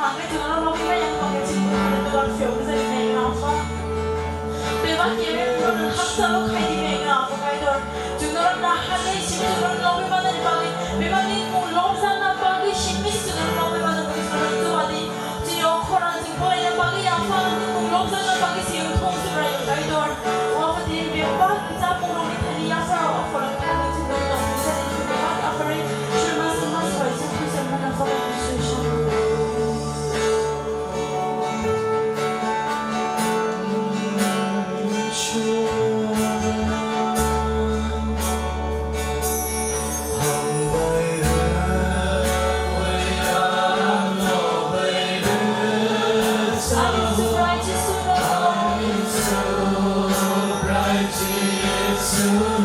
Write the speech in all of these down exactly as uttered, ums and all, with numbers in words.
Ang khe chwngno logi maya wngkha khe chini bukhukni dugar phiyok rwjak khe nai wngkha. Bebak khe bebak hakchalo khai di khe wngkha Kaitor. Chwngno naharni simi chwngno logi manani bagwi, bebakni mung lobjakna bagwi simi chwngno logi manani bagwi chwngno chuba di. Chini o khorang chwng polaina bagwi yapha nini mung lobjakna bagwi simi thung Subraiyung Kaitor. Omo tini bebak Chapung rokni thani yapharok o khorang thani chwngno tongmani thani bebak yapharwi Srima Srima Subraiyung Jisu Khristo mungno khorang Jisu Iswar. Ani Subrai Jisu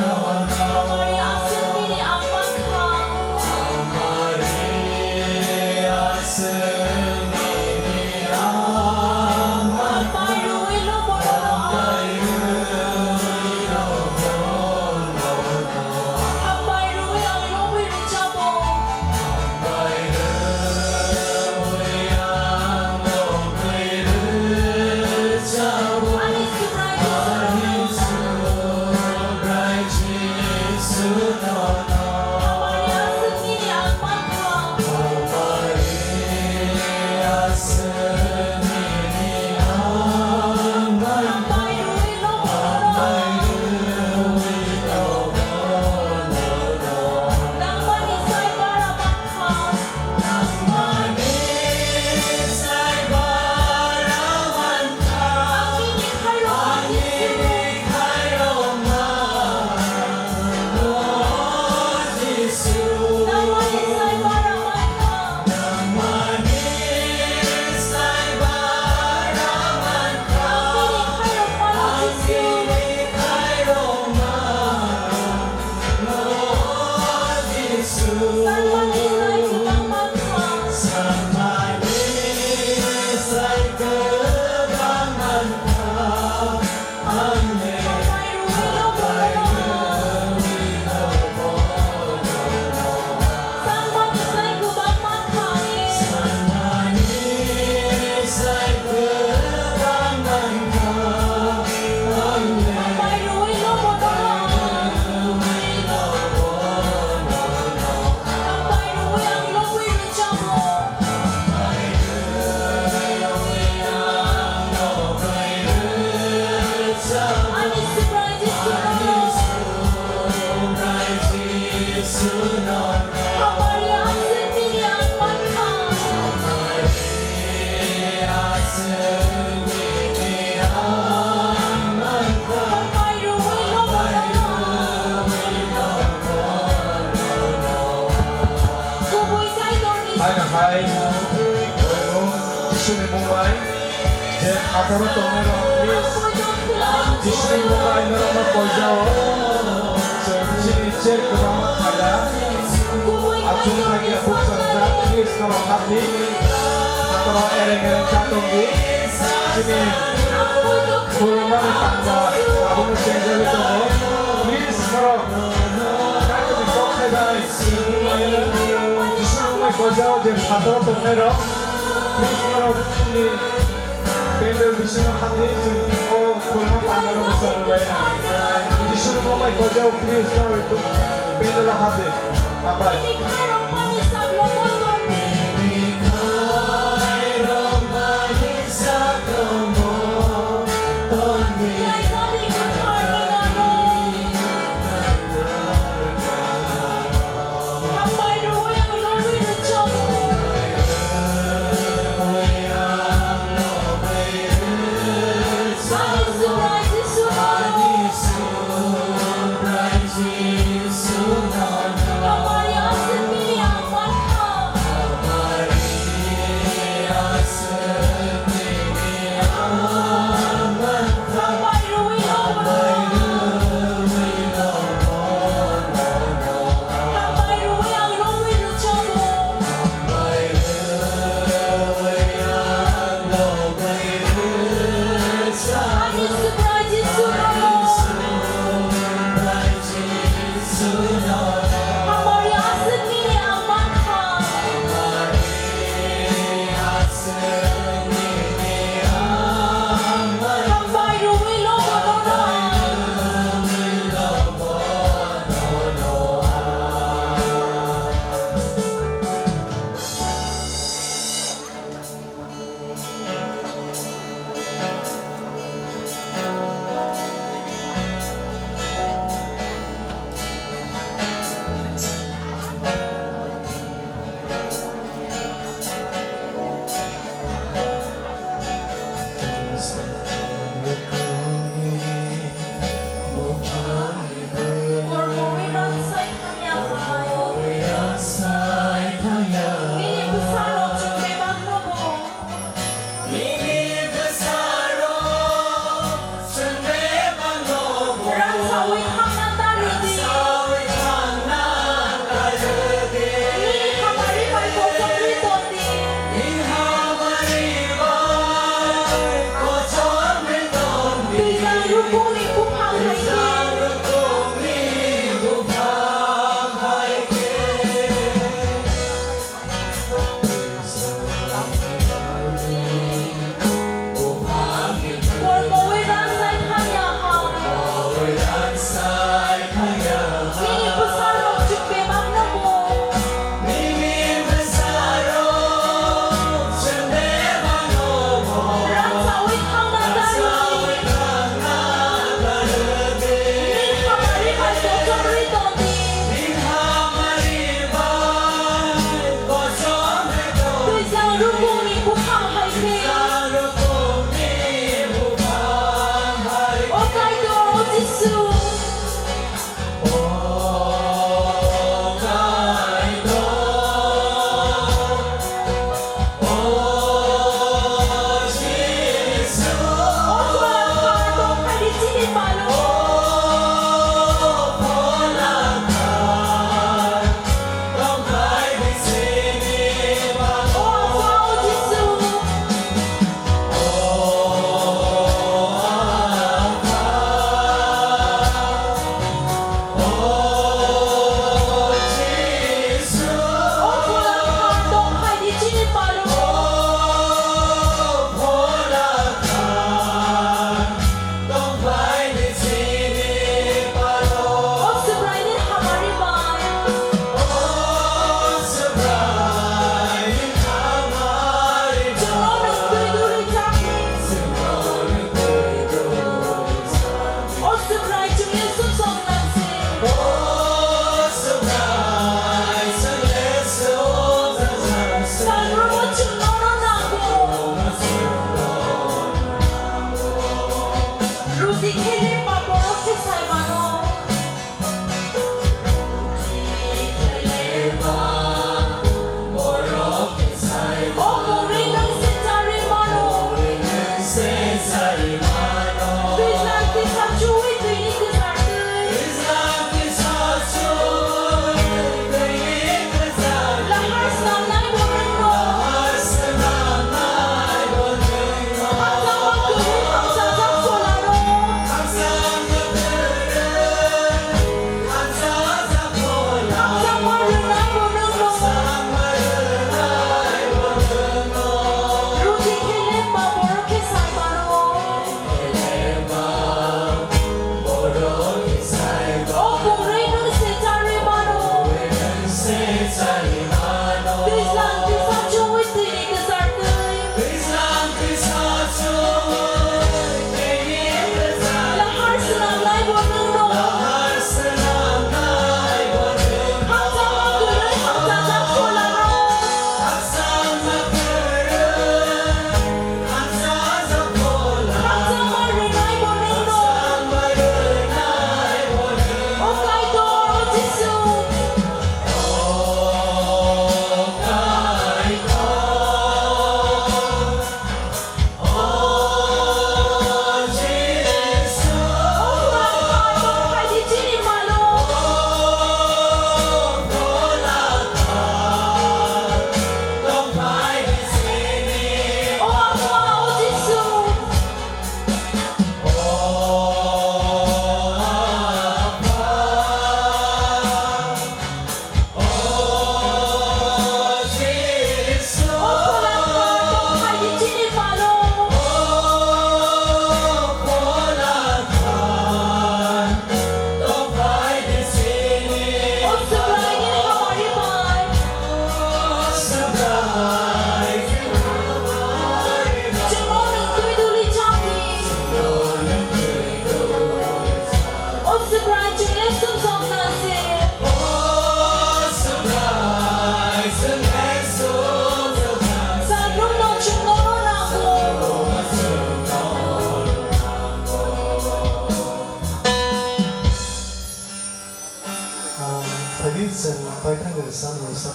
no. Hamari aswk nini ang mankha. Hambai rwui lobo no. Hambai rwui ang lobwi rwchabo. Ani Subrai Jisu no. Hamari aswk nini ang mankha. Hambai rwui lobo no. Nangmani sai bara mankha. Nangmani sai bara mankha. Ang nini khairok mankha. Ang nini khairok mankha. O Jisu. Nangmani sai bara mankha. Nangmani sai bara mankha. Ang nini khairok mankha, Jisu. Ang nini khairok mankha. Haino hai, Jisuni mung bai, je phataro tongnai rok, please, Jisuni mung bai norok no koijao. Chwng chini cher kwbangma phaida. Achuk thangya bukchajak, please, norok hapdi. Phataro ereng ereng cha tongdi. Chini khulumani panda abono chengjagwi tongo. Please, norok kaitokni kok khai bai. Jisuni mung bai koijao je phataro tongnai rok. Please, norok chini Pandal bisingo hapdi, chwng o khulma pandalo bwsarok bai. Jisuni mung bai koijao, Khristo pandalo hapdi. Hambai.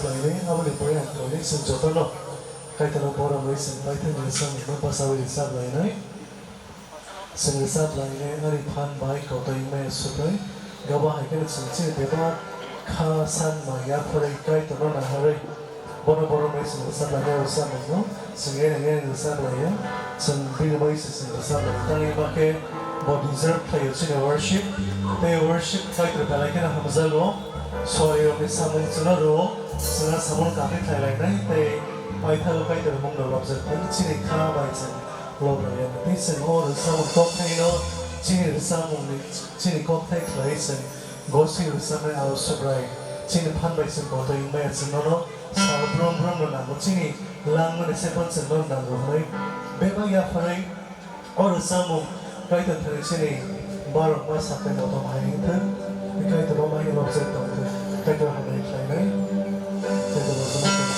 Lainai, aboni pore ang khlainai, chwng jotono Kaitorno borok bai chwng paithakni rwchapmungno bachaui rwchap lainai. Chwng rwchap lainai, ani phan bai kotor wngmaya Subrai. Gabo hai kheno chwng chini bebak kha sanma yapharwi Kaitorno naharwi bono borok bai chwng rwchap lainai, rwchapmungno chwng ene ene rwchap laiya. Chwng bini bai se chwng rwchap lai. Tangwi ma khe bo deserve khlaio chini worship. Tei worship Kaitor belai kheno hamjago. Sorirokni samung chwngno rwo, chwngno samung kaham khlai lainai tei paithago Kaitor mungno lobjak thai. Chini kha bai chwng lob laiya. Tei chwng o rwchapmung kokthaino chini rwchapmungni, chini kokthai khlai chwng gosik rwchapnai aro Subrai. Chini phan bai chwng kotor wngmaya chwng nono Sabo brum brum no nango, chini langmani se phano chwng no nango hwnwi bebak yapharwi o rwchapmung Kaitor thani chini borok ma sakhai motom hai wngthwk, Kaitor bo mai lobjak tongthwk, Kaitor hamari khlainai, Kaitor bo joto khe